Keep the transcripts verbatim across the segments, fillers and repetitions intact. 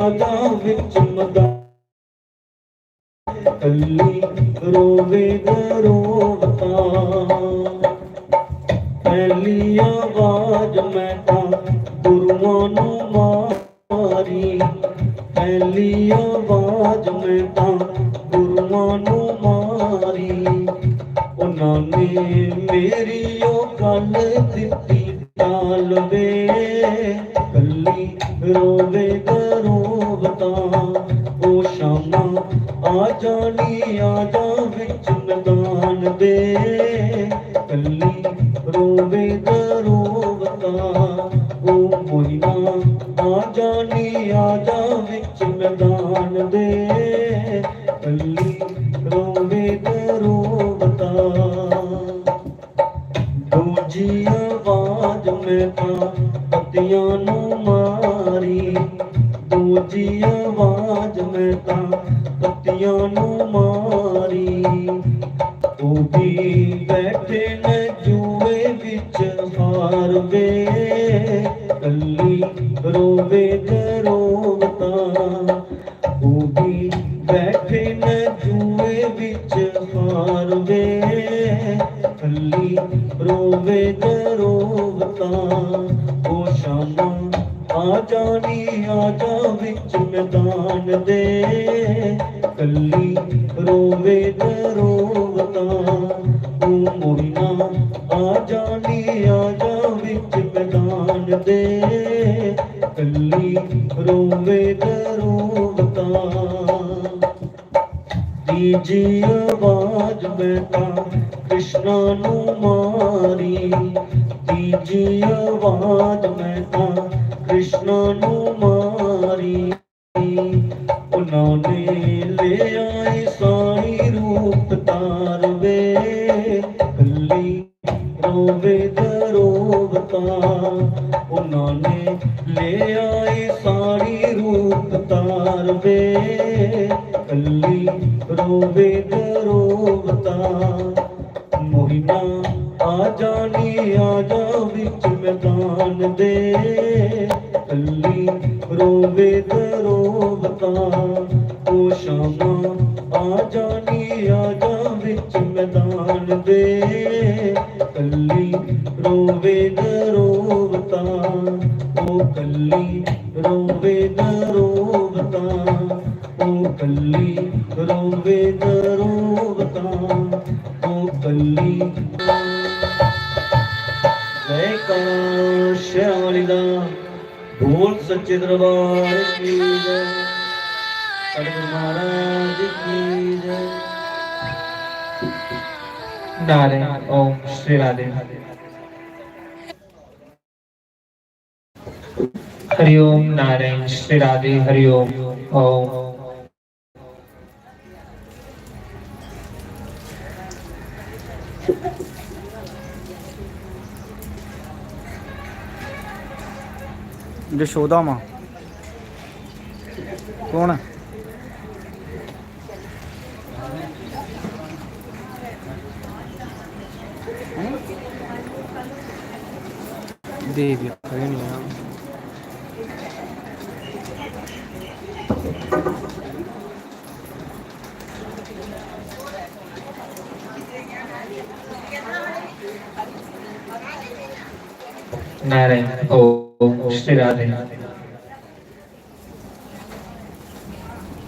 आजा विच मदान, कल्ली रोवे दरोवता। पहली आवाज मैं तां गुरुआं नू मारी, पहली आवाज मैं तां गुरुआं नू मारी। उन्हां ने मेरी ओ गल दित्ती टाल वे, कल्ली रोवे दरोवता। ओ शामा, आ जानी, आ जा विच मैदान दे, कल्ली रोवे दरोवता। ओ मोहिना, आ जानी, आ जा विच मैदान दे, कल्ली रोवे दरोवता। दूजी आवाज मैं तां पत्तियां नू मारी, दूजी आवाज मैं तां पत्तियां नू मारी। ओ भी बैठे न जुए विच हार वे, कल्ली रोवे दरोवता। ओ भी बैठे न जुए विच हार वे, कल्ली रोवे दरोवता। ओ शामा, आ जानी, आ जा विच मैदान दे, कल्ली रोवे दरोवता। ओ मोहिना, आ जानी, आ जा विच मैदान दे, कल्ली रोवे दरोवता। तीजी आवाज मैं तां कृष्णा नू मारी, तीजी आवाज मैं तां कृष्णा नू मारी। उन्होंने ले आए साई रूप तार वे, कल्ली रोवे दरोवता। उन्होंने ले आए साई रूप तार वे, कल्ली रोवे दरोवता। मोहिना, आ जानी, आ जा विच मैदान दे, कल्ली रोवे दरोवता। ओ शामा, आ जानी, आ जा विच मैदान दे, कल्ली रोवे दरोवता। ओ कल्ली रोवे दरोवता। ओ कल्ली रोवे दरोवता, ओ कल्ली। जयकारा शेरां वाली दा, बोल सच्चे दरबार की जय, सतगुरु महाराज की जय। नारायण। ओम श्री राधे। हरिओम नारायण श्री राधे। हरिओम। ओम। यशोदा मां कौन है? देवी खड़े नहीं हैं। नारायण। ओम श्री राधे।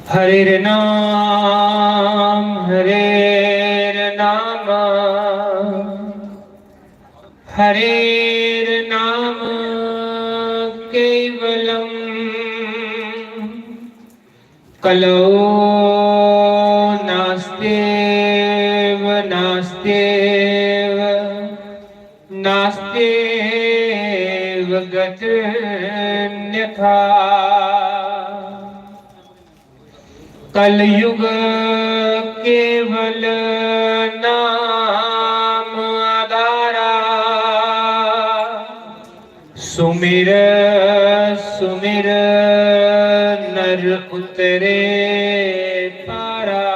हरेर नाम, हरेर नाम, हरेर नाम केवलम। कलौ नास्त्येव, नास्त्येव, नास्त्येव गतिरन्यथा। कलयुग केवल नाम आधारा। सुमिर सुमिर नर उतरे पारा।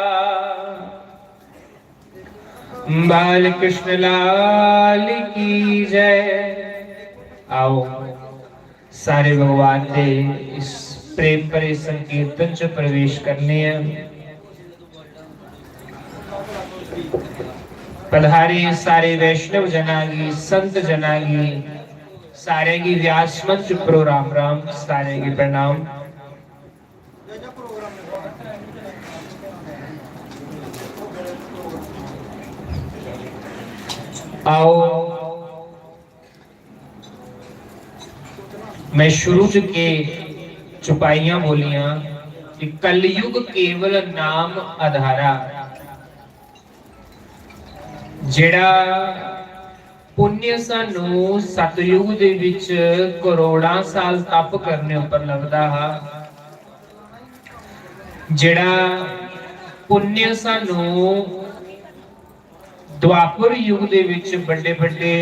बाल कृष्ण लाल की जय। आओ, सारे भगवान दे इस प्रेम भरे संकीर्तन च प्रवेश करने आं। पधारे सारे वैष्णव जना गी, संत जना गी, सारे गी व्यास मंच उप्परों राम राम, सारे गी प्रणाम। आओ, मैं शुरू च के चुपाइयां बोलियां कि कलयुग केवल नाम आधारा। जेड़ा पुण्य सानू सतयुग दे विच करोड़ां साल तप करने उपर लभदा हा, जेड़ा पुण्य सानू द्वापर युग दे विच बड़े बड़े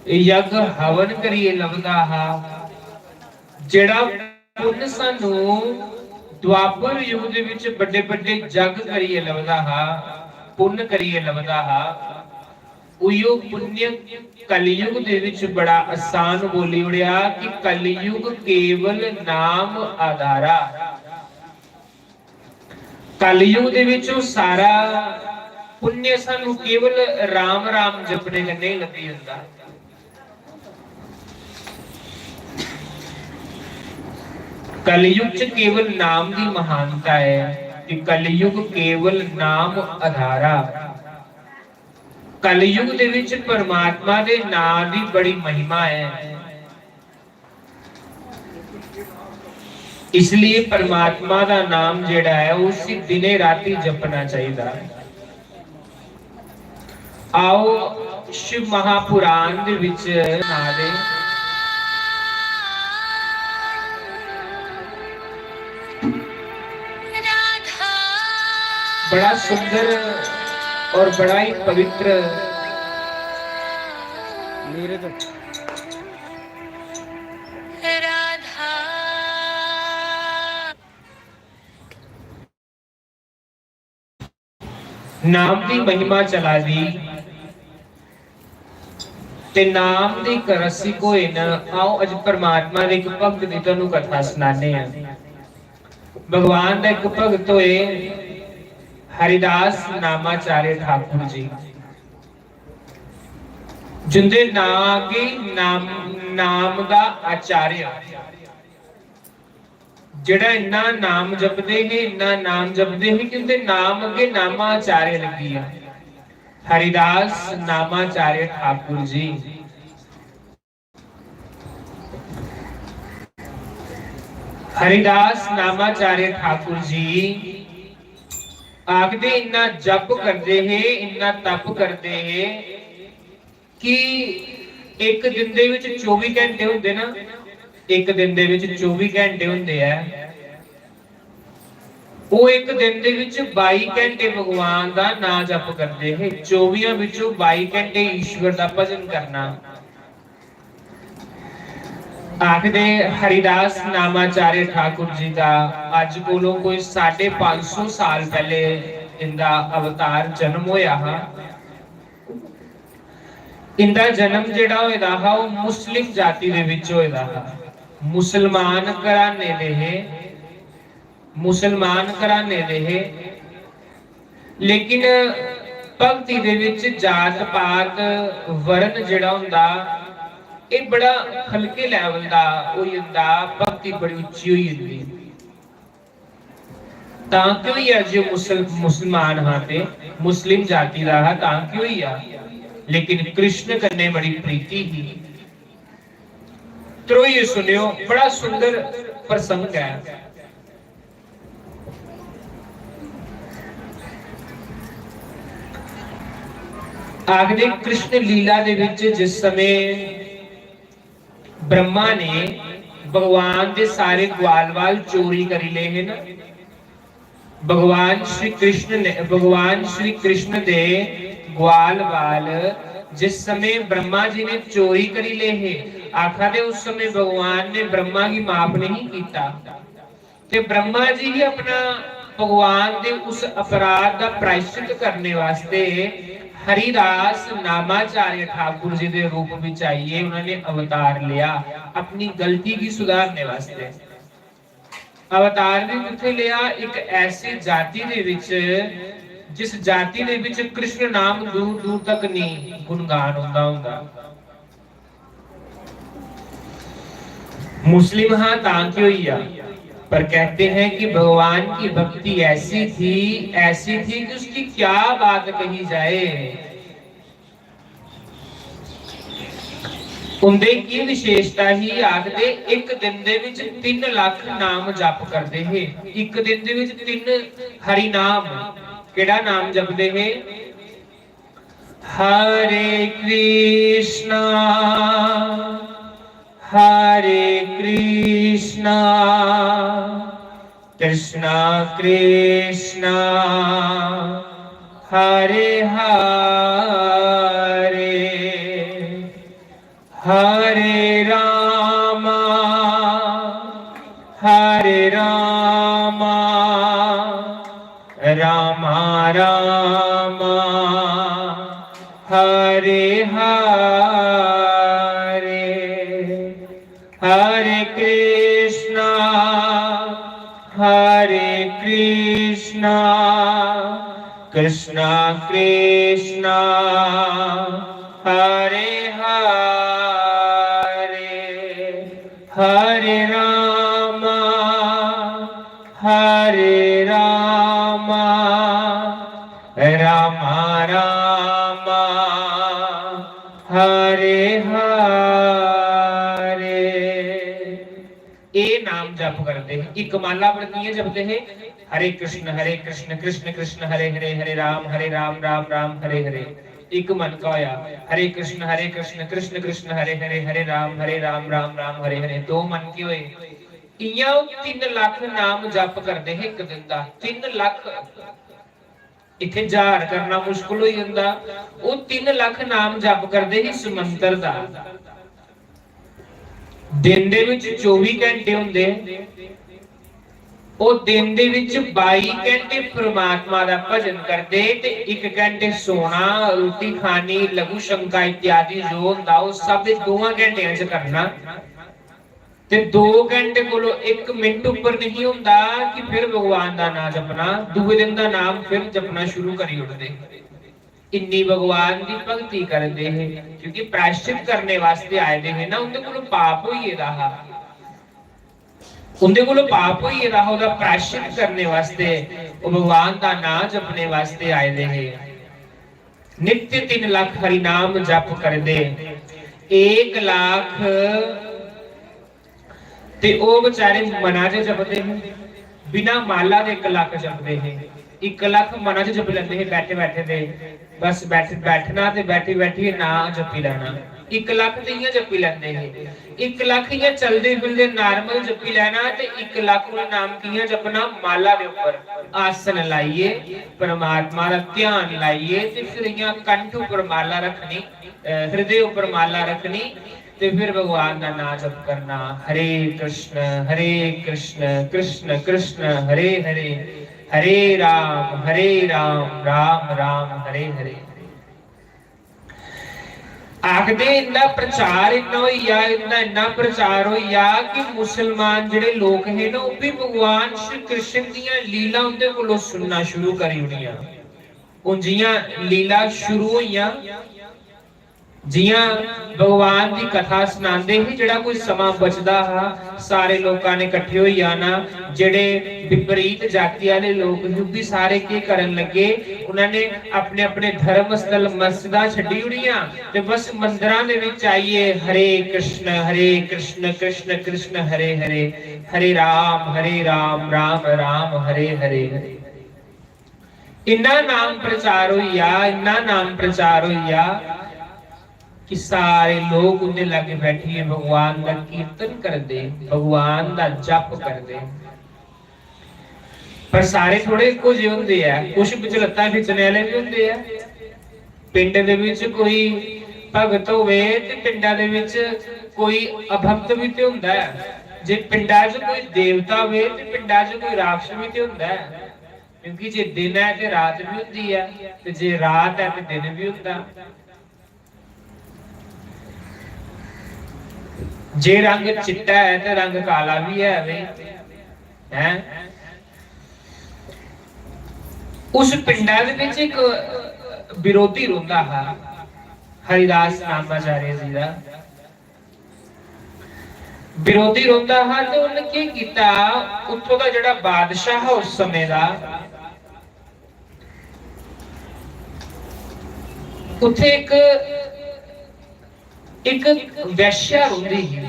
यज्ञ हवन करिए लभदा हा, जेड़ा पुण्य सानू द्वापर युग दे विच बड़े बड़े जग करिए लभदा हा, पुण्य करिए लभदा हा, उयो पुण्य कलयुग दे विच बड़ा आसान बोली उड़िया कि कलयुग केवल नाम आधारा। कलयुग दे विच ओह सारा पुण्य सानू केवल राम राम जपने कन्नै ही लब्भी जंदा। कलयुग च केवल नाम दी महानता है कि कलयुग केवल नाम आधारा। कलयुग दे विच परमात्मा दे नां दी बड़ी महिमा है। इसलिए परमात्मा दा नाम जेड़ा है, उसी दिने राती जपना चाहिदा। आओ, शिव महापुराण दे विच नां दे बड़ा सुंदर और बड़ा ही पवित्र नाम दी महिमा चला दी ते नाम दे इक रसिक होए न। आओ, अज परमात्मा दे इक भक्त दी तुहानू कथा सनाने आं। भगवान दा इक भक्त होए हरिदास नामाचार्य ठाकुर जी, जिंदे नां गी नाम, नाम दा आचार्य, जेड़ा इन्ना नाम जपदे हे, इन्ना नाम जपदे हे कि उंदे नाम अगे नामाचार्य लगी गया। हरिदास नामाचार्य ठाकुर जी। हरिदास नामाचार्य ठाकुर जी आखदे, इन्ना जप करदे हे, इन्ना तप करदे हे कि इक दिन दे विच चौबी घंटे होंदे ना, इक दिन दे विच चौबी घंटे होंदे ऐ, ओह इक दिन दे विच बाई घंटे भगवान दा नां जप करदे हे। चौबियां विचों बाई घंटे ईश्वर दा भजन करना। आखदे हरिदास नामाचार्य ठाकुर जी दा अज कोलों कोई साढ़े पांच सौ साल पैहले इंदा अवतार जन्म होया हा। इंदा जन्म जेड़ा होए दा हा, ओह मुस्लिम जाति दे विच होए दा हा। मुसलमान घराने दे हे, मुसलमान घराने दे हे, लेकिन भक्ति दे विच जात पात, वर्ण जेड़ा हुंदा, एह बड़ा हल्के level दा होई जंदा, भक्ति बड़ी उच्ची होई जंदी। तां क्यों होई गेआ जे मुसल-, मुसलमान हा ते मुस्लिम जाति दा हा, तां क्यों होई गेआ? लेकिन कृष्ण कन्नै बड़ी प्रीति ही। ध्रोइयै सुनेओ, बड़ा सुंदर प्रसंग ऐ। आखदे कृष्ण लीला दे विच जिस समय ब्रह्मा ने भगवान दे सारे ग्वाल वाल चोरी करी ले हे ना, भगवान श्री कृष्ण ने, भगवान श्री कृष्ण दे ग्वाल वाल जिस समय ब्रह्मा जी ने चोरी करी ले हे, आखा दे उस समय भगवान ने ब्रह्मा गी माफ नहीं कीता। ते ब्रह्मा जी भी अपना भगवान दे उस अपराध दा प्रायश्चित करने वास्ते हरिदास नामाचार्य ठाकुर जी दे रूप विच आइए उन्होंने अवतार लिया, अपनी गलती गी सुधारने वास्ते। ਅਵਤਾਰ ਵੀ ਕਿੱਥੇ ਲਿਆ? ਇੱਕ ਐਸੀ ਜਾਤੀ ਦੇ ਵਿੱਚ, ਜਿਸ ਜਾਤੀ ਦੇ ਵਿੱਚ ਕ੍ਰਿਸ਼ਨ ਨਾਮ ਦੂਰ ਦੂਰ ਤੱਕ ਨਹੀਂ ਗੁਣਗਾਨ ਹੁੰਦਾ ਹੁੰਦਾ। मुस्लिम हाँ तां की हुई है, पर कहते हैं कि भगवान की भक्ति ऐसी थी, ऐसी थी कि उसकी क्या बात कही जाए। उंदे की विशेषता ही? आखदे, एक दिन दे विच तीन लख नाम जप करदे हे। एक दिन दे विच तीन हरि नाम। केड़ा नाम जपदे हे? हरे कृष्णा, हरे कृष्णा, कृष्णा कृष्णा, हरे हरे, हरे रामा, हरे रामा, रामा रामा, हरे हरे। हरे कृष्णा, हरे कृष्णा, कृष्णा कृष्णा, हरे हरे। हरे रामा, हरे रामा, रामा रामा, हरे हरे। ਇਹ ਨਾਮ ਜਪ ਕਰਦੇ। ਇੱਕ ਮਾਲਾ ਪਰ ਕਿਵੇਂ ਜਪਦੇ ਹੈ? हरे कृष्ण, हरे कृष्ण, कृष्ण कृष्ण, हरे हरे, हरे राम, हरे राम, राम राम, हरे हरे। ਇੱਕ ਮਨ ਕਾ ਹੋਇਆ, हरे कृष्ण, हरे कृष्ण, कृष्ण कृष्ण, हरे हरे, हरे राम, हरे राम, राम राम, हरे हरे। ਦੋ ਮਨ ਕੀ ਹੋਏ? इयां ਉਹ तीन लख नाम जप करदे हे एक दिन दा। तीन लख। इत्थे जार करना मुश्किल होई जंदा। ਉਹ तीन लख नाम जप करदे ही इस मंत्र दा। दिन दे विच चौबी घंटे हुंदे, ਉਹ दिन ਦੇ ਵਿੱਚ बाई घंटे परमात्मा दा भजन करदे ते एक घंटे सोना, रोटी खानी, लघु शंका इत्यादि जो हुंदा, ਉਹ सब ਦੋਵਾਂ ਘੰਟਿਆਂ 'ਚ करना। ਤੇ दो घंटे ਕੋਲੋਂ एक मिनट ऊपर नहीं हुंदा कि फिर भगवान दा नाम जपना, दूए दिन दा नाम फिर जपना शुरू करी ओड़दे। इन्नी भगवान दी भक्ति करदे हे, क्योंकि प्रायश्चित करने वास्ते आए दे हे ना, उंदे कोलों पाप होई गेदा हा। उंदे कोलों पाप होई गेदा हा, ओह्दा प्रायश्चित करने वास्ते, ओह् भगवान दा नां जपने वास्ते आए दे हे। नित्य तीन लख हरिनाम जप करदे, एक लाख ते ओह् बेचारे मना च जपदे हे, बिना माला दे एक लख जपदे हे। एक लख मना च जपी लैंदे हे बैठे बैठे दे, बस बैठ-, बैठना ते बैठी बैठी नां जपी लैना। एक लख ते इ'यां जपी लैंदे हे, एक लख इ'यां चलदे फिरदे normal जपी लैना ते एक लख उ'नें नाम कि'यां जपना? माला दे उप्पर आसन लाइयै, परमात्मा दा ध्यान लाइयै ते फिर इ'यां कंठ उप्पर माला रखनी, अ, हृदय उप्पर माला रखनी ते फिर भगवान दा नां जप करना, हरे कृष्ण, हरे कृष्ण, कृष्ण कृष्ण, हरे हरे, हरे राम, हरे राम, राम राम, हरे हरे। आखदे इंदा प्रचार इन्ना होई गेआ, इंदा इन्ना प्रचार होई गेआ कि मुसलमान जेह्ड़े लोक हे ना, ओह् बी भगवान श्री कृष्ण दियां लीला उंदे कोलों सुनना शुरू करी ओड़ियां। हून जियां लीला शुरू होइयां, जियां भगवान दी कथा सनांदे हे, जेह्ड़ा कोई समां बचदा हा, सारे लोकां ने कट्ठे होई जाना, जेह्ड़े विपरीत जाति आह्ले लोक हे, ओह् बी सारे केह् करन लगे, उ'नें ने अपने अपने धर्म स्थल मस्जिदां छड्डी ओड़ियां ते बस मंदरां दे विच आइयै हरे कृष्ण, हरे कृष्ण, कृष्ण कृष्ण, हरे हरे, हरे राम, हरे राम, राम राम, हरे हरे। इन्ना नाम प्रचार होई गेआ, इन्ना नाम प्रचार होई गेआ कि सारे लोक उंदे लाग्गे बैठियै भगवान दा कीर्तन करदे, भगवान दा जप करदे। पर सारे थोड़े इक्को जेह् होंदे ऐ, कुछ बिच लत्तां खिच्चने आह्ले बी होंदे ऐ। पिंड दे विच कोई भगत होवे ते पिंडा दे विच कोई अभक्त बी ते होंदा ऐ। जे पिंडा च कोई देवता होवे ते पिंडा च कोई राक्षस बी ते होंदा ऐ, क्योंकि जे दिन ऐ ते रात बी होंदी ऐ, ते जे रात ऐ ते दिन बी होंदा। जे रंग चिट्टा ऐ ते रंग काला बी है वे। हैं? उस पिंडा दे बिच इक विरोधी रौंह्दा हा हरिदास नामाचार्य जी दा। विरोधी रौंह्दा हा ते उन्न केह् कीता, उत्थों दा जेह्ड़ा बादशाह हा उस समें दा, उत्थै इक, इक वैश्या रौंह्दी ही।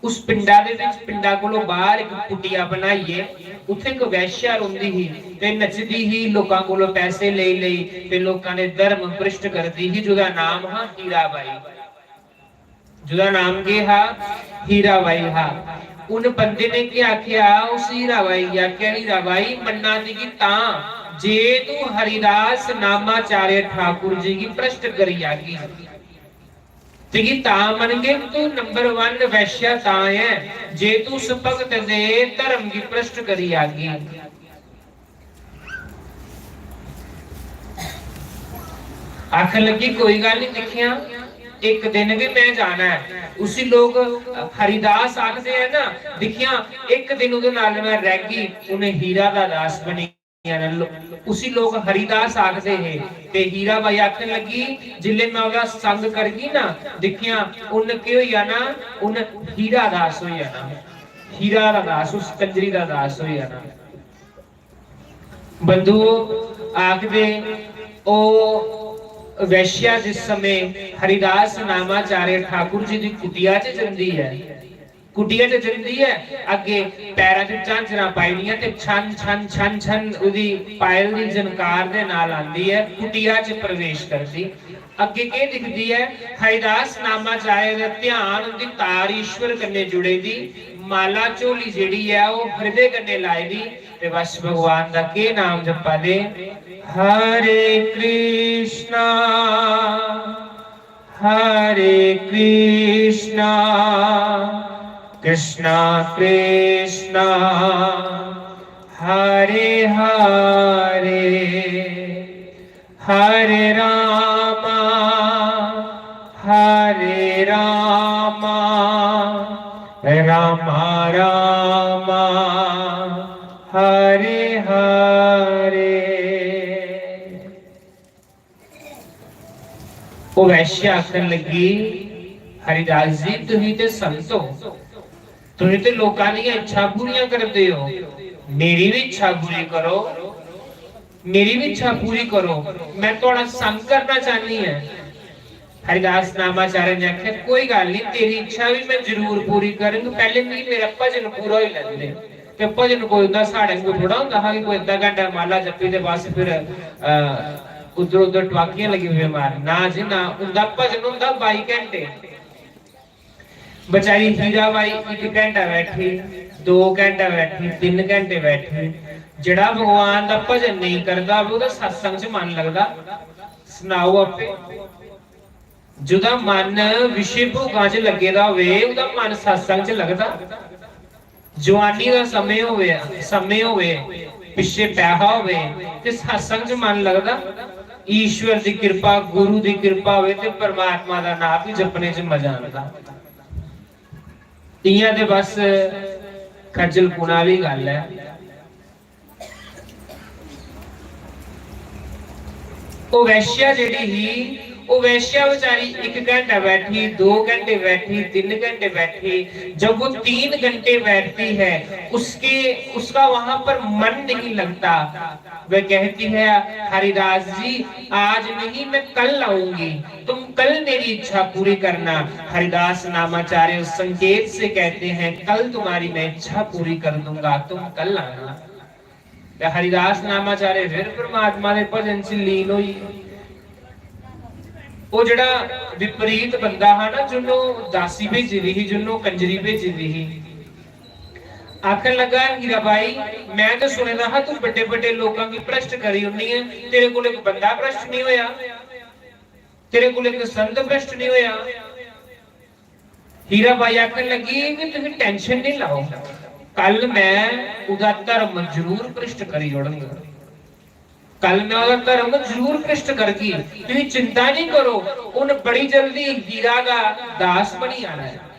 उस पिंडा दे बिच, पिंडा कोलों बाहर इक कुटिया बनाइयै उत्थै इक वैश्या रौंह्दी ही ते नचदी ही, लोकां कोलों पैसे लेई लेई ते लोकां दे धर्म भ्रष्ट करदी ही, जेह्दा नाम हा हीराबाई। जेह्दा नाम केह् हा? हीराबाई हा। उन बंदे ने केह् आखेआ? उस हीराबाई गी आखेआ, "हीराबाई, मन्ना तुगी तां जे तू हरिदास नामाचार्य ठाकुर जी गी भ्रष्ट करी आगी। तुगी तां मनगे, तू नंबर वन वैश्या तां ऐ जे तू उस भगत दे धर्म गी भ्रष्ट करी आगी।" आखन लगी, "कोई गल्ल निं, दिक्खेआं, इक दिन बी में जाना ऐ।" उसी लोक हरिदास आखदे ऐ ना, दिक्खेआं, इक दिन ओह्दे नाल में रैह्गी, उ'नें हीरा दा दास बनी जाना। लो-, उसी लोक हरिदास आखदे हे। ते हीराबाई आखन लगी, "जिसलै में ओह्दा संग करगी ना, दिक्खेआं, उन्न केह् होई जाना, उन्न हीरा दास होई जाना, हीरा दा दास, उस कंजरी दा दास होई जाना।" बंधुओ, आखदे ओह् वैश्या जिस समें हरिदास नामाचार्य ठाकुर जी दी कुटिया च जंदी ऐ, कुटिया च जंदी ऐ, अग्गे पैरां च झांजरां पाई दियां ते छन छन छन छन ओह्दी पायल दी झनकार दे नाल आंदी ऐ, कुटिया च प्रवेश करदी। अग्गे केह् दिखदी ऐ? हरिदास नामाचार्य दा ध्यान उंदी तार ईश्वर कन्नै जुड़े दी, माला झोली जेह्ड़ी ऐ ओह् हृदय कन्नै लाई दी। ते बस भगवान दा केह् नाम जप्पा दे? हरे कृष्णा, हरे कृष्णा, कृष्णा कृष्णा, हरे हरे, हरे रामा, हरे रामा, रामा रामा, हरे हरे। ओह् वैश्या आखन लगी, "हरिदास जी, तुसीं ते संत हो, तुसीं ते लोकां दियां इच्छा पूरियां करदे हो, मेरी बी इच्छा पूरी करो, मेरी बी इच्छा पूरी करो, में थुआढ़ा संग करना चाहनी ऐ।" हरिदास नामाचार्य ने आखेआ, "कोई गल्ल नहीं, तेरी इच्छा भी मैं जरूर पूरी करंग, पैह्ले मिगी मेरा भजन पूरा होई लैन दे।" ते भजन कोई उंदा साढ़े कोल थोड़ा होंदा हा कि कोई अद्धा घैंटा माला जप्पी ते बस फिर, अ, उद्धर उद्धर टुआकियां लगी पे मारन। ना जी ना, उंदा भजन होंदा बाई घैंटे। बेचारी हीराबाई इक घैंटा बैठी, दो घैंटा बैठी, तिन्न घैंटे बैठी। जेह्ड़ा भगवान दा भजन नेईं करदा होवे, ओह्दा सत्संग च मन लगदा? सनाओ आपे। जेह्दा मन विषय भोगां च लग्गे दा होवे, ओह्दा मन सत्संग च लगदा? जवानी दा समें होवे, समें होवे, पिच्छे पैहा होवे, ते सत्संग च मन लगदा? ईश्वर दी किरपा, गुरु दी किरपा होवे ते परमात्मा दा नाम बी जपने च मजा आंदा। इ'यां ते बस खज्जल पुना आह्ली गल्ल ऐ। ओह् वैश्या जेह्ड़ी ही, ओह् वैश्या बेचारी इक घंटा बैठी, दो घंटे बैठी, तीन घंटे बैठी। जब वो तीन घंटे बैठती है, उसके, उसका वहां पर मन नहीं लगता। वह कहती है, "हरिदास जी, आज नहीं, मैं कल आऊंगी, तुम कल मेरी इच्छा पूरी करना।" हरिदास नामाचार्य उस संकेत से कहते हैं, "कल तुम्हारी मैं इच्छा पूरी कर दूंगा, तुम कल आना।" ते हरिदास नामाचार्य फिर परमात्मा दे भजन च लीन होई गे। ओह् जेह्ड़ा विपरीत बंदा हा ना, जिन्नों दासी भेजी दी ही, जिन्नों कंजरी भेजी दी ही, आखन लगा, "हीरा भाई, मैं ते सुने दा हा तू बड्डे बड्डे लोकां गी भ्रष्ट करी ओड़नी ऐ, तेरे कोल इक बंदा भ्रष्ट नहीं होया, तेरे कोल इक संत भ्रष्ट नहीं होया।" हीरा बाई आखन लगी कि तुसीं टेंशन नहीं लैओ, कल मैं ओह्दा धर्म जरूर भ्रष्ट करी ओड़ंग, कल मैं ओह्दा धर्म जरूर भ्रष्ट करगी, तुसीं चिंता नहीं करो। उन बड़ी जल्दी हीरा दा दास बनी जाना है।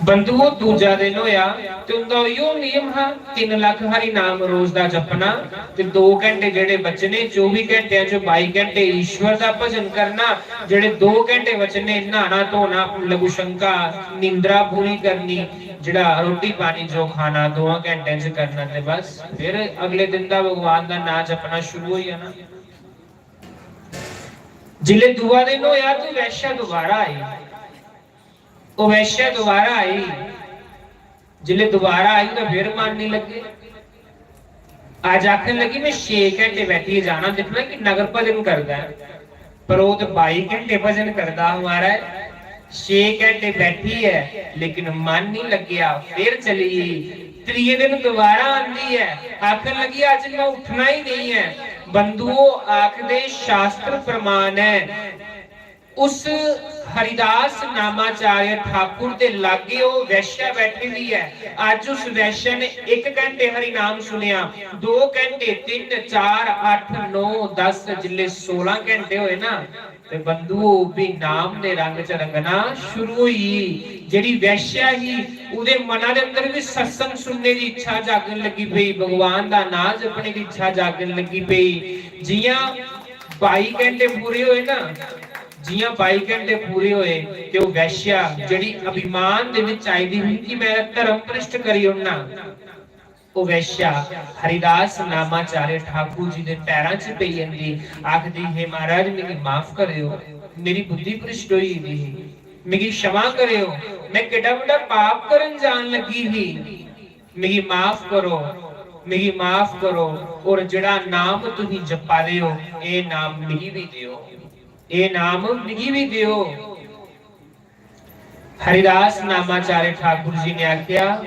बंधुओ, दूजा दिन होया ते उंदा उयो नियम हा, तिन्न लक्ख हरि नाम रोज दा जपना ते दो घंटे जेह्ड़े बचने, चौबी घंटेआं च बाई घंटे ईश्वर दा भजन करना, जेह्ड़े दो घंटे बचने, न्हाना धोना, लघु शंका, निंद्रा पूरी करनी, जेह्ड़ा रोटी पानी जो खाना दो घंटें च करना, ते बस फिर अगले दिन दा भगवान दा नां जपना शुरू होई जाना। जिसले दूआ दिन होया ते वैश्या दोबारा आई। ओह् वैश्या दोबारा आई। जिसले दोबारा आई तां फिर मन नहीं लग्गे। अज्ज आखन लगी, "मैं छे घंटे बैठियै जाना, दिक्खना कि नगर भजन करदा ऐ।" पर ओह् ते बाई घंटे भजन करदा हा महाराज। छे घंटे बैठी ऐ, लेकिन मन नहीं लग्गेआ, फिर चली गेई। त्रिये दिन दोबारा आंदी ऐ, आखन लगी, "अज्ज मैं उठना ही नहीं ऐ।" बंधुओ, आखदे शास्त्र प्रमाण ऐ, उस हरिदास नामाचार्य ठाकुर दे लागे ओह् वैश्या बैठी दी ऐ। अज्ज उस वैश्या ने इक घंटे हरि नाम सुनेआ, दो घंटे, तिन्न, चार, अट्ठ, नौ, दस, जिसले सोलां घंटे होए ना, ते बंधुओ, ओह् बी नाम दे रंग च रंगना शुरू होई। जेह्ड़ी वैश्या ही, ओह्दे मना दे अंदर बी सत्संग सुनने दी इच्छा जागन लगी पेई, भगवान दा नां जपने दी इच्छा जागन लगी पेई। जियां बाई घंटे पूरे होए ना, जियां बाई घंटे पूरे होए, ते ओह् वैश्या जेह्ड़ी अभिमान दे विच आई दी ही कि मैं धर्म भ्रष्ट करी ओड़ना, ओह् वैश्या हरिदास नामाचार्य ठाकुर जी दे पैरां च पेई जंदी, आखदी, "हे महाराज, मिगी माफ करेओ, मेरी बुद्धि भ्रष्ट होई गेदी ही, मिगी क्षमा करेओ, मैं केड्डा बड्डा पाप करन जान लगी ही, मिगी माफ करो, मिगी माफ करो, और जेह्ड़ा नाम तुसीं जप्पा दे ओ, एह् नाम मिगी बी देओ, एह् नाम मिगी बी देओ।" हरिदास नामाचार्य ठाकुर जी ने आख्या,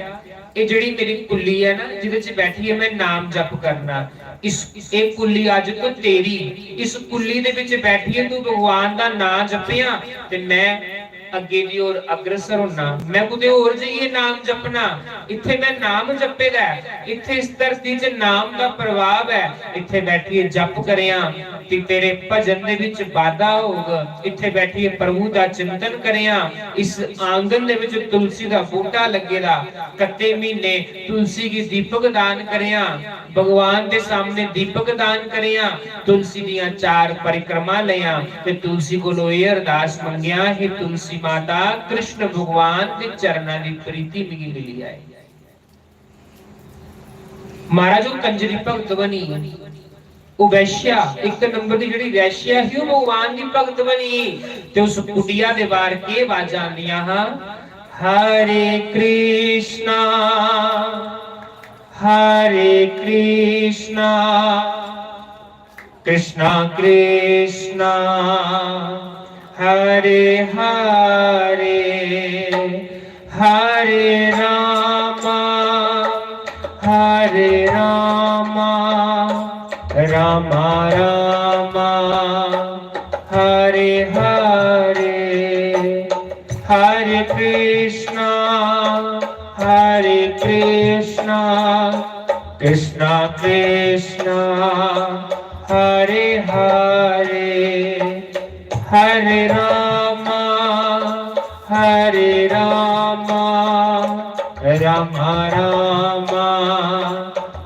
"एह् जेह्ड़ी मेरी कुल्ली ऐ ना, जिदे च बैठियै मैं नाम जप करना, इस, एह् कुल्ली अज्ज तो तेरी, इस कुल्ली दे बिच बैठियै तू भगवान दा नां जपेआं ते मैं अग्गे दी ओर अग्रसर होना। मैं कुतै होर जाइयै नाम जपना, इत्थे मैं नाम जप्पे दा ऐ, इत्थे इस धरती च नाम दा प्रभाव ऐ, इत्थे बैठियै जप करेआं।" कि तेरे भजन दे विच बाधा होग। इत्थे बैठिए प्रभु दा चिंतन करेआं, इस आंगन दे विच तुलसी दा बूटा लगे दा, कत्ते महीने तुलसी गी दीपक दान करेआं, भगवान दे सामने दीपक दान करेआं, तुलसी दियां चार परिक्रमा लेआं ते तुलसी कोलों एह अरदास मंगेआं, हे तुलसी माता, कृष्ण भगवान दे चरणा दी प्रीति मिगी मिली आए। महाराज, ओह् कंजरी भगत बनी, ओह् वैश्या, इक नंबर दी जेह्ड़ी वैश्या ही, ओह् भगवान दी भगत बनी। ते उस कुटिया दे बाहर केह् आवाजां आंदियां हा? "हरे कृष्णा, हरे कृष्णा, कृष्णा कृष्णा, हरे हरे, हरे रामा, हरे रामा, रामा रामा, हरे हरे, हरे कृष्णा, हरे कृष्णा, कृष्णा कृष्णा, हरे हरे, हरे रामा, हरे रामा, रामा रामा,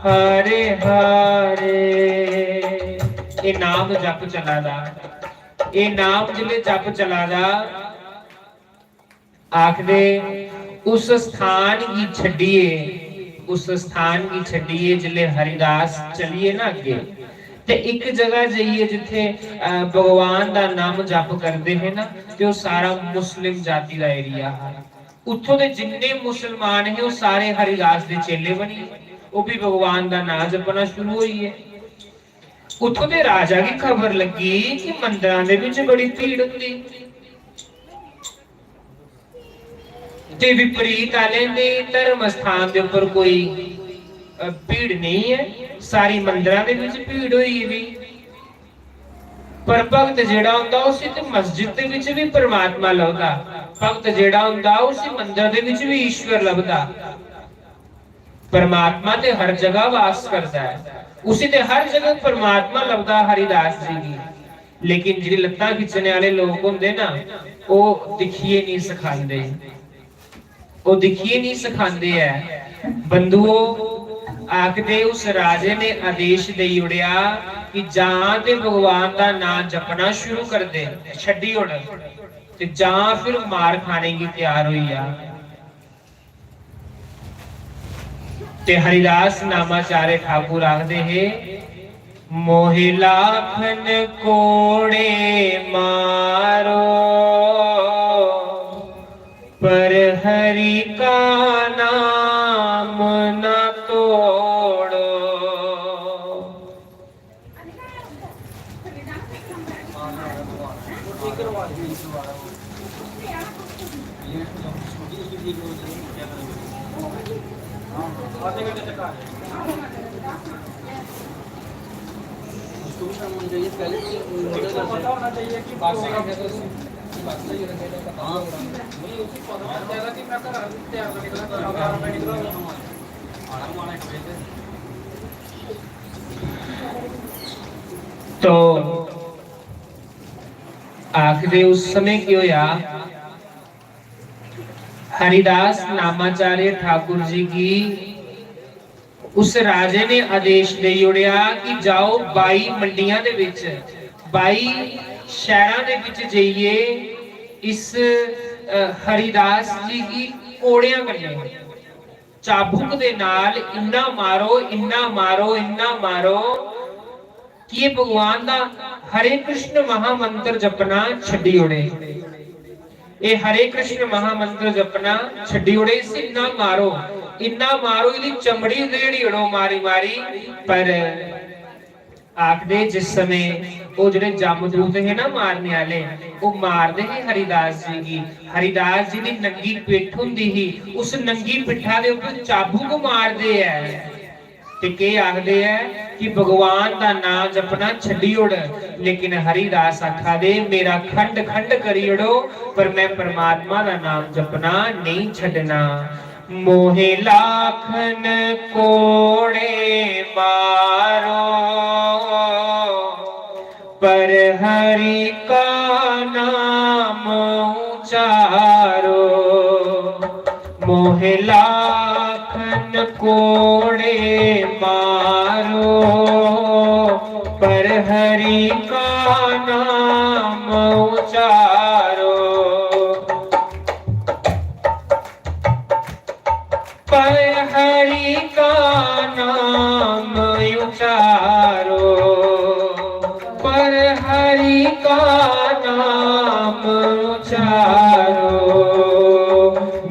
हरे हरे।" एह् नाम जप चला दा, एह् नाम जिसलै जप चला दा, आखदे, उस स्थान गी छड्डियै, उस स्थान गी छड्डियै जिसलै हरिदास चलिए ना अग्गे, ते इक जगह जाइयै जित्थै, अ, भगवान दा नाम जप करदे हे ना, ते ओह् सारा मुस्लिम जाति दा एरिया हा। उत्थों दे जिन्ने मुसलमान हे, ओह् सारे हरिदास दे चेले बनी गे। ओह् भी भगवान दा नां जपना शुरू होई गे। उत्थों दे राजा गी खबर लग्गी कि मंदरां दे बिच बड़ी भीड़ होंदी। ते विपरीत आह्लें दे धर्म स्थान दे उप्पर कोई, अ, भीड़ नेईं ऐ, सारी मंदरां दे बिच भीड़ होई गेदी। पर भक्त जेह्ड़ा होंदा, उसी ते मस्जिद दे बिच बी परमात्मा लभदा, भक्त जेह्ड़ा होंदा, उसी मंदर दे बिच बी ईश्वर लभदा। परमात्मा ते हर जगह वास करदा ऐ, उसी ते हर जगह परमात्मा लभदा हरिदास जी गी। लेकिन जेह्ड़े लत्तां खिच्चने आह्ले लोक होंदे ना, ओह् दिक्खियै निं सखांदे। ओह् दिक्खियै निं सखांदे ऐ। बंधुओ, आखदे उस राजे ने आदेश देई ओड़ेआ कि जां ते भगवान दा नांऽ जपना शुरू कर दे, छड्डी ओड़, ते जां फिर मार खाने गी त्यार होई जा। ते हरिदास नामाचार्य ठाकुर आखदे हे, "मोहे लाखन कोड़े मारो, पर हरि का नाम न तोड़ो।" तो आखदे उस समय केह् होया, हरिदास नामाचार्य ठाकुर जी गी उस राजे ने आदेश देई ओड़ेआ कि जाओ बाई मंडियां दे बिच, बाई शैह्रां दे बिच जाइयै इस, अ, हरिदास जी गी कोड़ेआं कन्नै, चाबुक दे नाल इन्ना मारो, इन्ना मारो, इन्ना मारो कि एह् भगवान दा हरे कृष्ण महामंत्र जपना छड्डी ओड़े। एह् हरे कृष्ण महामंत्र जपना छड्डी ओड़े, इसी इन्ना मारो, इन्ना मारो, एह्दी चमड़ी उधेड़ी ओड़ो मारी मारी। पर आखदे जिस समें ओह् जेह्ड़े जमदूत हे ना मारने आह्ले, ओह् मारदे हे हरिदास जी गी। हरिदास जी दी नंगी पिट्ठ होंदी ही, उस नंगी पिट्ठा दे उप्पर चाबुक मारदे ऐ। ते केह् आखदे ऐ कि भगवान दा नां जपना छड्डी ओड़, लेकिन हरिदास आखा दे, "मेरा खंड खंड करी ओड़ो, पर मैं परमात्मा दा नाम जपना नेईं छड्डना।" मोहे लाखन कोड़े मारो, पर हरि का नाम उचारो। मोहे लाखन कोड़े मारो, पर हरि का नाम उचारो। पर हरि का नाम उचारो, पर हरि का नाम उचारो।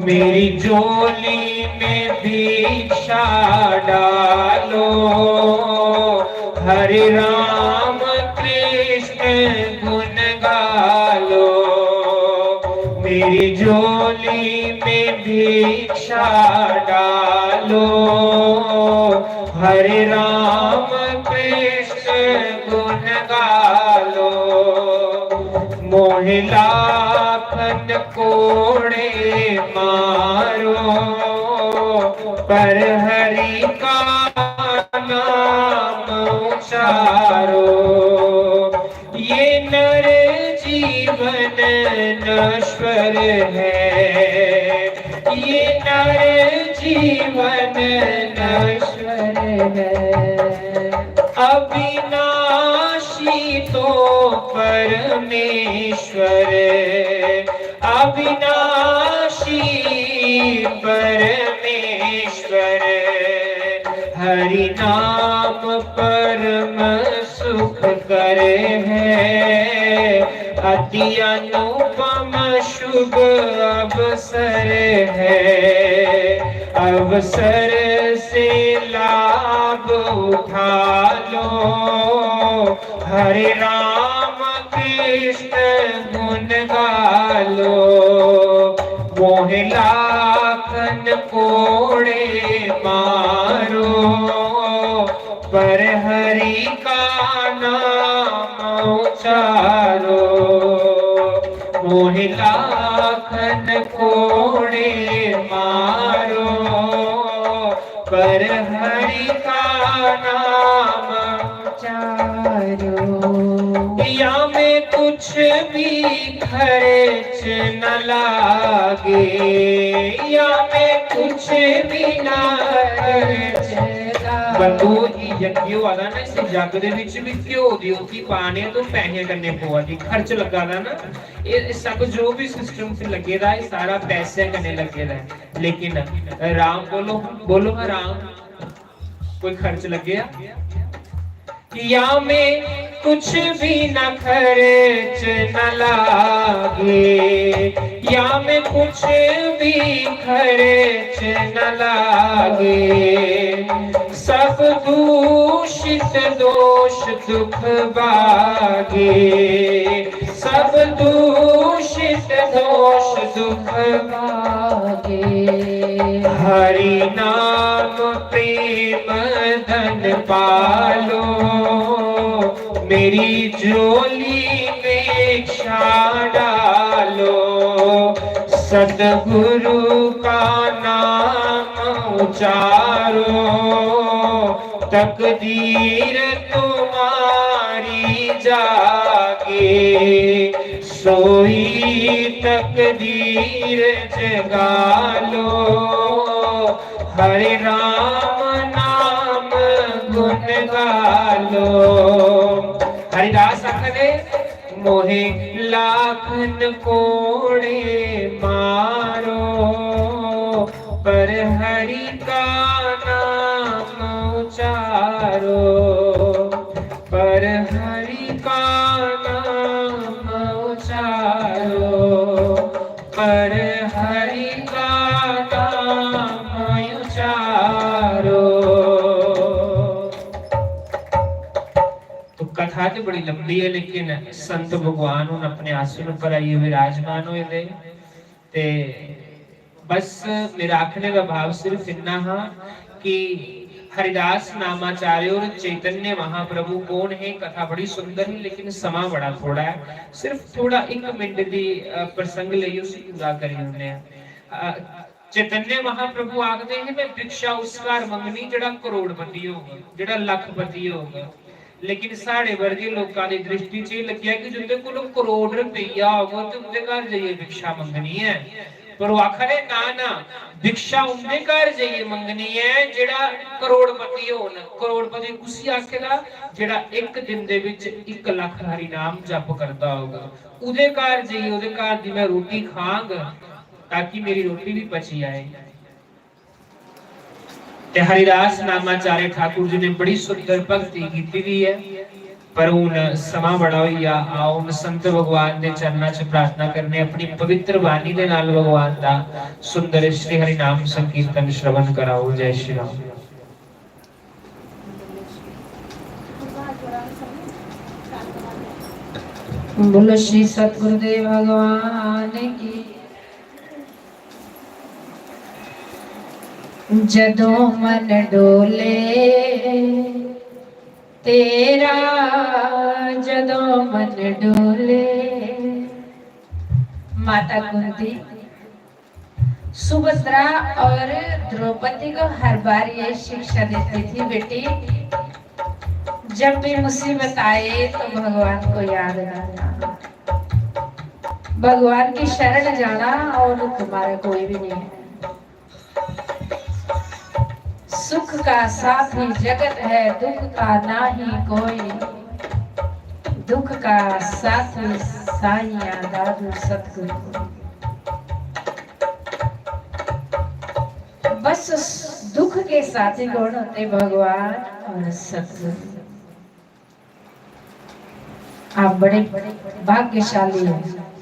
मेरी झोली में भिक्षा डालो, हरे राम कृष्ण गुण गालो। मेरी झोली में भिक्षा डालो, हरे राम कृष्ण गुण गालो। मोहे लाखन कोड़े मारो, पर हरि का नाम उचारो। ये नर जीवन नश्वर है, ये नर जीवन नश्वर है। अविनाशी तो परमेश्वर, अविनाशी परमेश्वर। हरि नाम परम सुख कर है, अति अनुपम शुभ अवसर है। अवसर से लाभ उठा लो, हरे राम कृष्ण गुण गालो। मोहे लाखन कोड़े मारो, पर हरि का नाम उचारो। मोहे लाखन कोड़े मारो, पर हरि का नाम उचारो। या मैं कुछ भी खर्च न लागे, या मैं कुछ भी ना खर्च। बंधु, एह् यज्ञ होआ दा ना, इस जग दे बिच बी घ्यो दी ओह्की पाने तो पैसे कन्नै पवा दी, खर्च लग्गा दा ना। एह् सब जो भी सिस्टम च लग्गे दा, एह् सारा पैसे कन्नै लग्गे दा ऐ। लेकिन राम बोलो, बोलो हाँ राम। कोई खर्च लग्गेआ? या मैं कुछ भी ना खर्च न लागे, या मैं कुछ भी खर्च न लागे। सब दूषित दोष दुख भागे, सब दूषित दोष दुख भागे। हरि नाम प्रेम धन पालो, मेरी झोली में छा डालो। सतगुरु का नाम उचारो, तकदीर तुम्हारी जागे, सोई तकदीर जगा लो। हरे राम नाम गुण गा लो। हरिदास आखदे, मोहे लाखन कोड़े मारो, पर हरि का नाम उचारो, पर हरि का नाम उचारो, पर हरि का नाम उचारो। तो कथा ते बड़ी लंबी है, लेकिन संत भगवान हुन अपने आसन उप्पर आइयै विराजमान होए दे। ते बस मेरा आखने दा भाव सिर्फ इन्ना हा कि हरिदास नामाचार्य और चैतन्य महाप्रभु कौन है? कथा बड़ी सुंदर है, लेकिन समां बड़ा थोड़ा है। सिर्फ थोड़ा इक मिनट दी, अ, प्रसंग लेई उसी पूरा करी ओड़ने आं। अ, चैतन्य महाप्रभु आखदे हे, "मैं भिक्षा उस घर मंगनी जेह्ड़ा करोड़पति होग, जेह्ड़ा लखपति होग।" लेकिन साढ़े वर्गे लोकां दी दृष्टि च एह् लग्गेआ कि जिंदे कोल करोड़ रपेआ होग ते उंदे घर जाइयै भिक्षा मंगनी ऐ। पर ओह् आखा दे, "ना, ना, भिक्षा उंदे घर जाइयै मंगनी ऐ जेह्ड़ा करोड़पति होन।" करोड़पति कुसी आखे दा? जेह्ड़ा इक दिन दे बिच इक लक्ख हरि नाम जप करदा होग। उदे घर जाइयै, उदे घर दी मैं रोटी खांग, ताकि मेरी रोटी भी पची जाए। ते हरिदास नामाचार्य ठाकुर जी ने बड़ी सुंदर भक्ति कीती दी ऐ, पर हुन समां बड़ा होई गेआ। आओ, हुन संत भगवान दे चरणा च प्रार्थना करने, अपनी पवित्र वाणी दे नाल भगवान दा सुंदर श्री हरि नाम संकीर्तन श्रवण कराओ। जय श्री राम। बोलो श्री सतगुरुदेव भगवान की। जदों मन डोले तेरा, जदों मन डोले। माता कुंती सुभद्रा और द्रौपदी को हर बार ये शिक्षा देती थी, "बेटी, जब भी मुसीबत आए तो भगवान को याद करना, भगवान की शरण जाना, और तुम्हारा कोई भी नहीं है।" सुख का साथी जगत है, दुख का नाही कोई। दुख का साथी साईं दादू सतगुरु। बस दुख के साथी कौन होते? भगवान और सतगुरु। आप बड़े भाग्यशाली हैं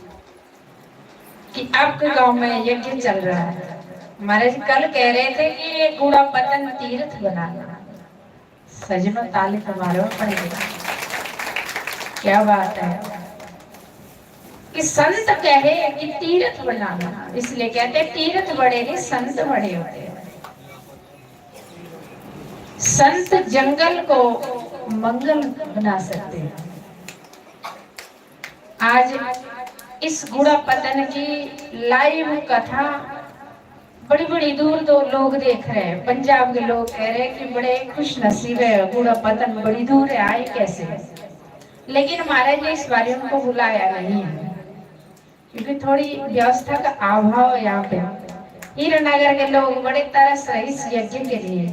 कि आपके गांव में यज्ञ चल रहा है। महाराज कल कह रहे थे कि ये गुड़ापतन तीर्थ बनाना। सजनो, ताली तो मारो पड़ेगा। क्या बात है कि संत कहे कि तीर्थ बनाना, इसलिए कहते हैं, तीर्थ बड़े नहीं, संत बड़े होते हैं। संत जंगल को मंगल बना सकते हैं। आज इस गुड़ापतन की लाइव कथा बड़ी बड़ी दूर तो लोग देख रहे हैं। पंजाब के लोग कह रहे हैं कि बड़े खुश नसीब है, गुड़ापतन बड़ी दूर है, आए कैसे? लेकिन महाराज ने इस बारी उनको बुलाया नहीं है, क्योंकि थोड़ी व्यवस्था का अभाव है यहाँ पे। हीरानगर के लोग बड़े तरस रहे इस यज्ञ के लिए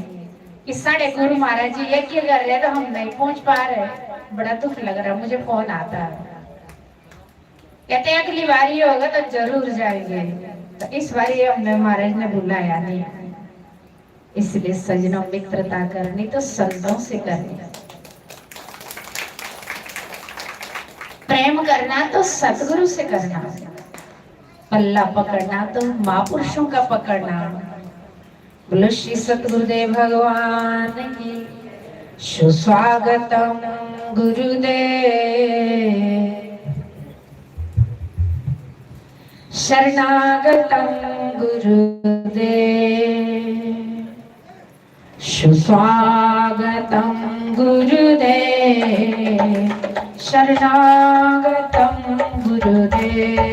कि साढ़े गुरु महाराज जी यज्ञ कर रहे हैं तो हम नहीं पहुंच पा रहे, बड़ा दुख लग रहा है। मुझे फोन आता है, कहते हैं अगली बार ये होगा तो जरूर जाएंगे। तो इस बार ये हमें महाराज ने बुलाया नहीं। इसलिए सजनों, मित्रता करनी तो संतों से करनी, प्रेम करना तो सतगुरु से करना, पल्ला पकड़ना तो महापुरुषों का पकड़ना। बोलो श्री सतगुरुदेव भगवान की। सुस्वागतम गुरुदेव, शरणागतम गुरुदेव, सुस्वागतम गुरुदेव, शरणागतम गुरुदेव।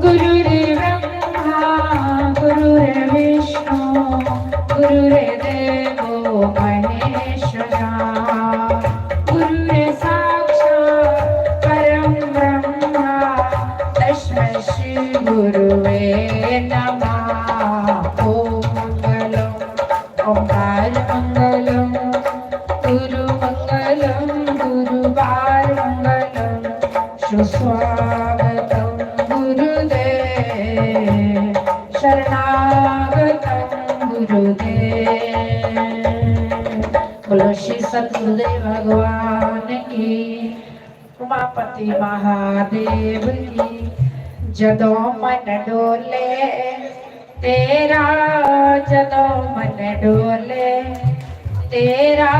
गुरुर्ब्रह्मा गुरुर्विष्णु गुरुर्देवो महेश्वरा। गुरुर्साक्षात् परं ब्रह्मा तस्मै श्री गुरुवे नमः। ॐ मंगलम्, ओंकार मंगलम्, गुरु मंगलम्, गुरुवार मंगलम्, सुस्वागतम् गुरुदेव, शरणागतम् गुरुदेव। बोलो श्री सतगुरुदेव भगवान की। उमापति महादेव की। जदों मन डोले तेरा, जदों मन डोले तेरा,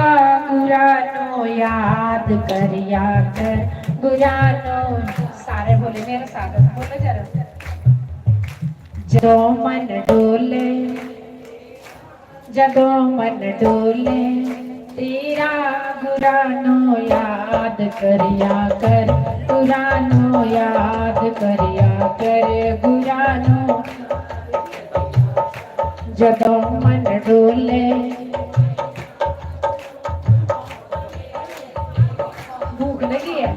गुरानो याद करिया कर, गुरानो। सारे बोले मेरे साथ, बोलो जरा। जदों मन डोले, जदों मन डोले तेरा, गुरानो याद करिया कर, गुरानो याद करिया कर, गुरानो। जदों मन डोले, भूख लगी है।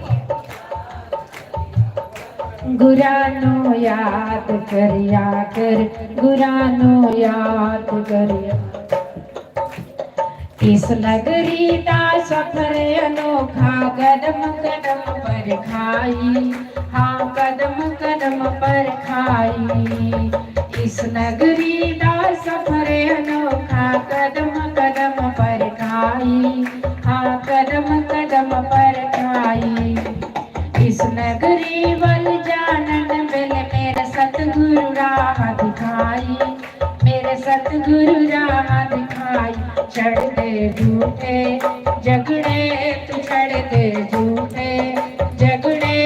गुरानो याद करिया कर, गुरानो याद करिया। इस नगरी दा सफर अनोखा, कदम कदम पर खाई, हाँ, कदम कदम पर खाई। इस नगरी दा सफर अनोखा, कदम कदम पर खाई, हाँ, कदम कदम पर खाई। इस नगरी वल जानन वेले मेरे सतगुरु राह दिखाई, मेरे सतगुरु राह दिखाई। छड़ दे झूठे झगड़े, तू छड़ दे झूठे झगड़े,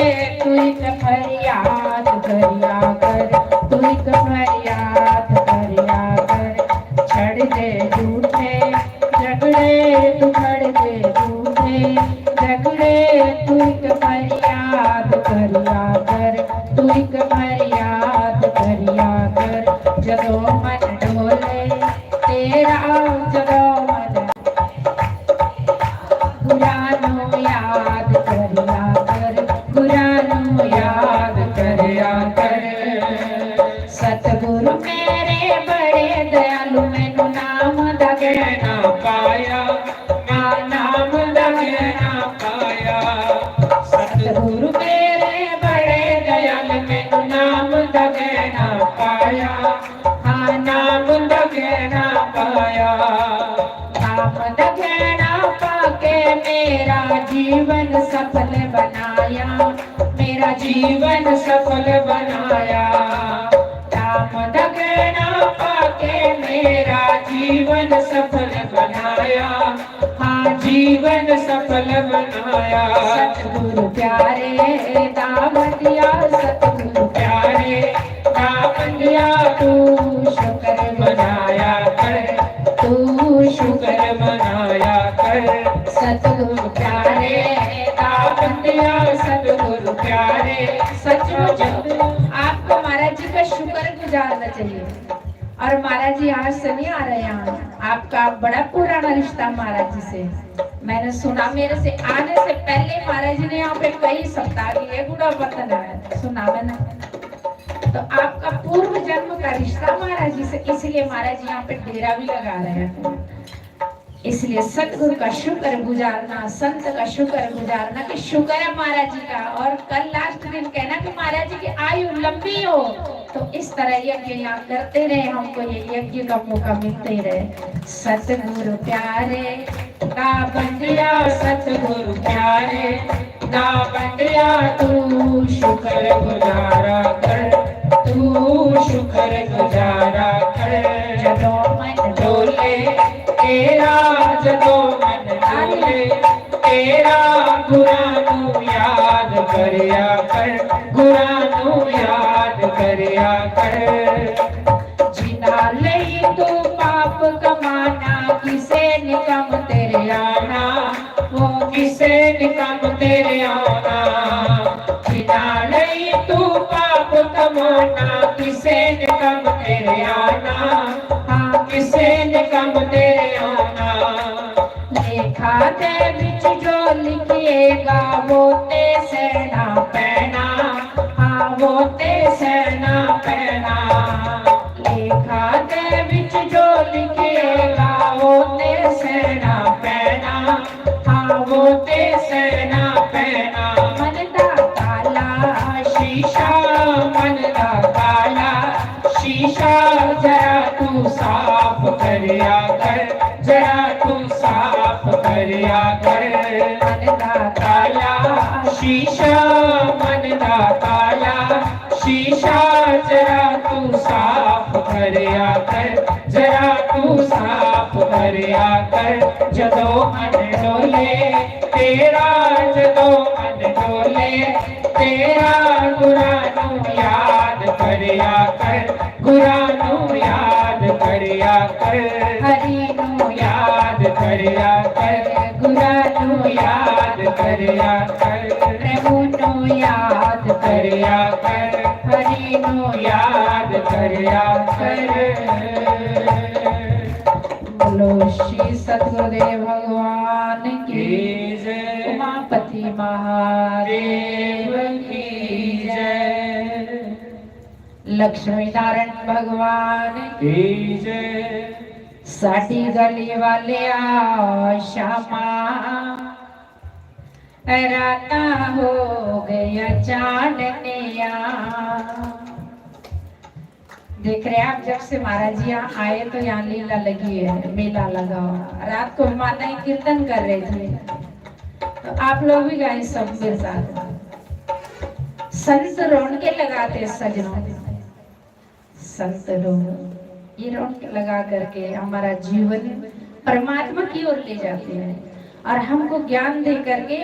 तू इक फरियाद करिया कर, तू इक फरियाद करिया कर। छड़ दे झूठे झगड़े, तू छड़ दे झूठे झगड़े, तू इक फरियाद करिया कर, तू इक फरियाद करिया कर। जदों मन डोले तेरा, जदों मन, गुरानो याद करिया कर, गुरानो याद करिया कर। सतगुरु मेरे बड़े दयालु, मैनू नाम दा गहना पाया, मां नाम दा गहना पाया। सतगुरु मेरे बड़े दयालु, मैनू नाम दा गहना पाया, हाँ, नाम दा गहना पाया। नाम दा गहना पाके मेरा जीवन सफल बनाया, मेरा जीवन सफल बनाया। नाम दा गहना पाके मेरा जीवन सफल बनाया, हाँ, जीवन सफल बनाया। सतगुरु प्यारे दा बंदिया, सतगुरु प्यारे दा बंदिया, तू शुक्र मनाया कर, तू शुक्र मनाया कर। सतगुरु प्यारे दा बंदिया, सतगुरु प्यारे। सचमुच आपको महाराज जी का शुक्र गुजारना चाहिए। और महाराज जी आज से नहीं आ रहे हैं, आपका बड़ा पुराना रिश्ता महाराज जी से। मैंने सुना, मेरे से आने से पहले महाराज जी ने यहाँ पे कई सप्ताह किए गुड़ा बंधन है, सुना मैंने। तो आपका पूर्व जन्म का रिश्ता महाराज जी से, इसलिए महाराज जी यहाँ पे डेरा भी लगा रहे हैं। इसलिए सतगुरु का शुक्र गुजारना, संत का शुक्र गुजारना कि शुक्र है महाराज जी का। और कल लास्ट दिन कहना कि महाराज जी की आयु लंबी हो, तो इस तरह यज्ञ यहाँ करते रहे, हमको ये यज्ञ का मौका मिलते ही रहे। सतगुरु प्यारे, ना बंदिया सतगुरु प्यारे, ना बंदिया तू शुक्र गुजारा कर, तू शुक्र गुजारा कर। जदों मन डोले तेरा, जदों मन डोले तेरा, गुरां नू याद करिया कर, गुरां नू याद करिया कर। जिना लई तू पाप कमाना, किसे ने कम तेरे आना, वो किसे ने कम तेरे आना। जिना लई तू पाप कमाना, किसे ने कम तेरे आना, हाँ, किसे ने कम तेरे आना। लेखा दे विच जो लिखिएगा, वो ते सहना पैना, हाँ, वो ते सहना पैना। लेखा दे विच जो लिखिएगा, वो ते सहना पैना, हाँ, वो ते सहना पैना। मन दा ताला शीशा, मन दा ताला शीशा, जरा तू साफ करिया कर, जरा तू साफ करिया कर। मन दा ताला शीशा, मन दा ताला शीशा, जरा तू साफ करिया कर, जरा तू साफ करिया कर। जदों मन डोले तेरा, जदों मन डोले तेरा, गुरां नू याद करिया कर, गुरां नू याद करिया कर। हरि नू याद करिया कर, गुरां नू याद करिया कर। प्रभु नू याद करिया कर, हरि नू याद करिया कर। बोलो श्री सतगुरुदेव भगवान की, की जय। उमापति महादेव की जय। लक्ष्मी नारायण भगवान की जय। साडी गली वालिया श्यामा, रातां हो गया चाननिया। देख रहे हैं आप, जब से महाराज जी यहाँ आए तो यहाँ लीला लगी है, मेला लगा हुआ। रात को माता ही कीर्तन कर रहे थे, तो आप लोग भी गाए सब मेरे साथ। संत रौनकें लगाते सजनों, संत लोग ये रौनक लगा करके हमारा जीवन परमात्मा की ओर ले जाते हैं और हमको ज्ञान दे करके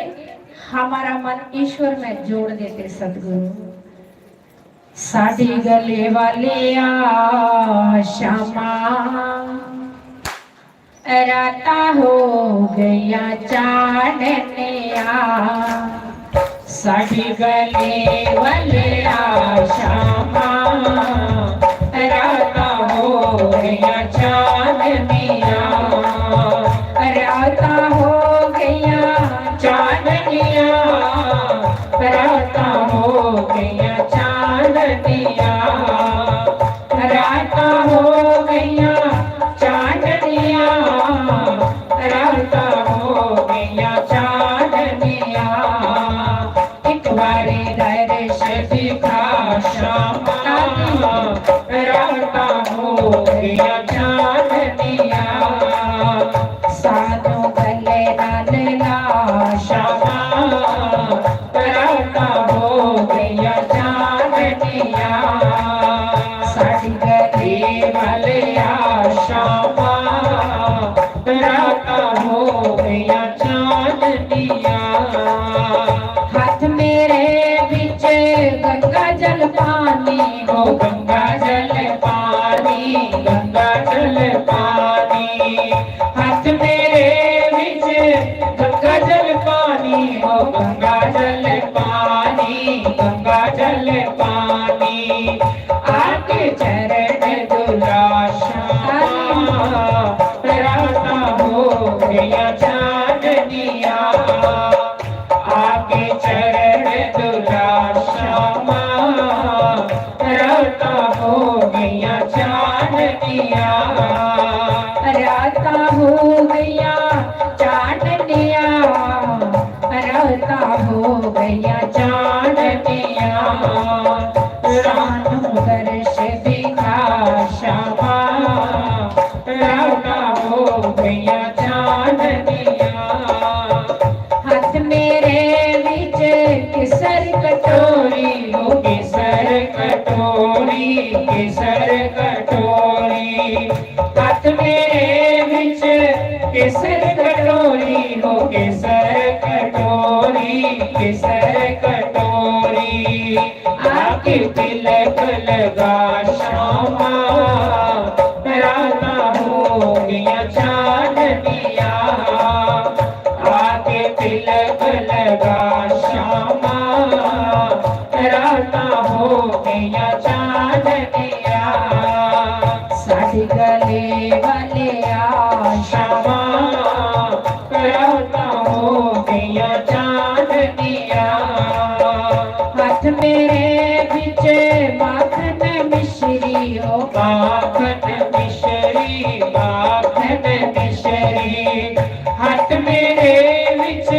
हमारा मन ईश्वर में जोड़ देते सतगुरु। साडी गली वालिया श्यामा, रातां हो गईयां चाननिया। साडी गली वालिया श्यामा, रातां हो गईयां चाननिया। रातां हो गईयां चाननिया, रातां हो गईयां चाननिया। रातां हो गईयां चाननिया, रातां हो गईयां चाननिया। एक बारी दर्श दिखा श्यामा, रातां हो गईयां चाननिया। सानू गले नाल ला श्यामा, रातां हो गईयां चाननिया। साडी गली वालिया श्यामा, रातां हो गईयां चाननिया। हाथ मेरे विच गंगा जल पानी, ओ गंगा जल पानी, गंगा जल पानी। हाथ मेरे विच गंगा जल पानी, ओ गंगा जल पानी, गंगा जल पानी। आके चरण धुला चांदनिया, रातां हो गईयां चांदनिया, रातां हो गईयां चांदनिया। सानू दर्श दिखा शामा, रातां हो गईयां चांदनिया। हत्थ मेरे विच केसर कटोरी, ओ केसर कटोरी, केसर कटोरी। हत्थ मेरे विच केसर कटोरी, ओ केसर कटोरी, केसर कटोरी। आके तिलक लगा शामा, रातां हो गईयां चांदनिया। आके तिलक लगा शामा, रातां हो गईयां चांदनिया। साडी गले वाले आ शामा, रातां हो गईयां चांदनिया। हत्थ मेरे विच माखन मिश्री, ओ माखन मिश्री, माखन मिश्री। हत्थ मेरे विच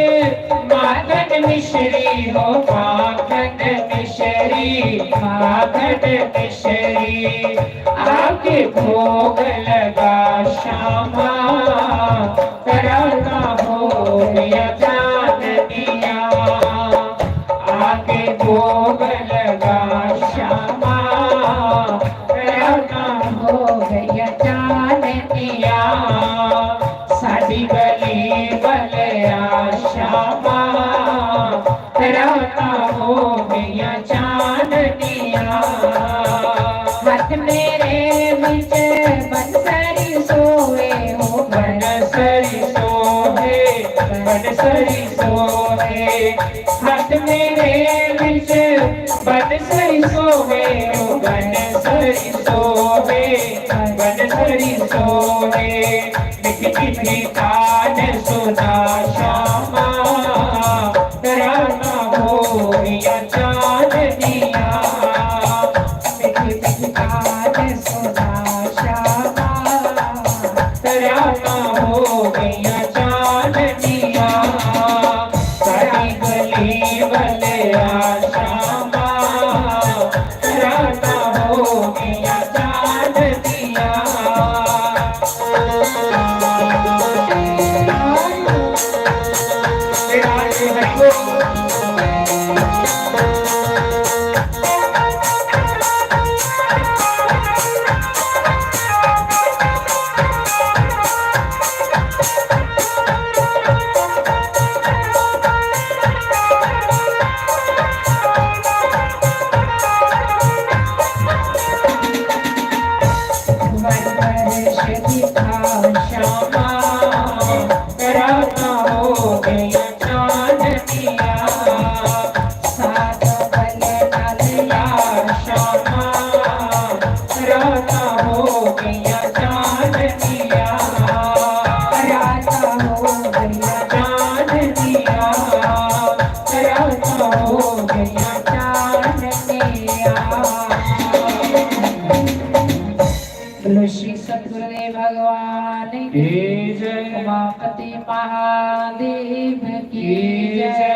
माखन मिश्री, ओ माखन मिश्री, माखन मिश्री। आके भोग लगा शामा, रातां हो गईयां चांदनिया। आके भोग लगा शामा, रातां हो गईयां चांदनिया। साडी गली वाले आ शामा, रातां हो गईयां चांदनिया। हत्थ मेरे विच बनसरी सोहे, ओ बनसरी सोहे, बनसरी सोहे। हत्थ मेरे विच बनसरी सोहे, ओ बनसरी सोहे, बनसरी सोहे। मिठी मिठी तान सुना शामा, रातां हो गईयां चांदनिया। मिठी मिठी तान सुना शामा, रातां हो गईयां चांदनिया। साडी गली वाले आ शामा, रातां हो गईयां चांदनिया। बोलो श्री सतगुरुदेव भगवान की जय। उमापति महादेव की जय।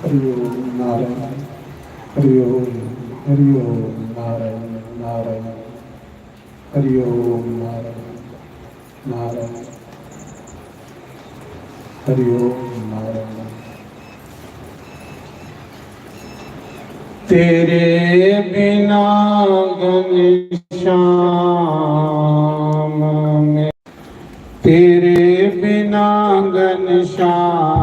हरि ओम नारायण, हरि ओम, हरि ओम नारायण, नारायण, हरि ओम नारायण। नारायण। हरि ओम नारायण। तेरे बिना घनश्याम में, तेरे बिना घनश्याम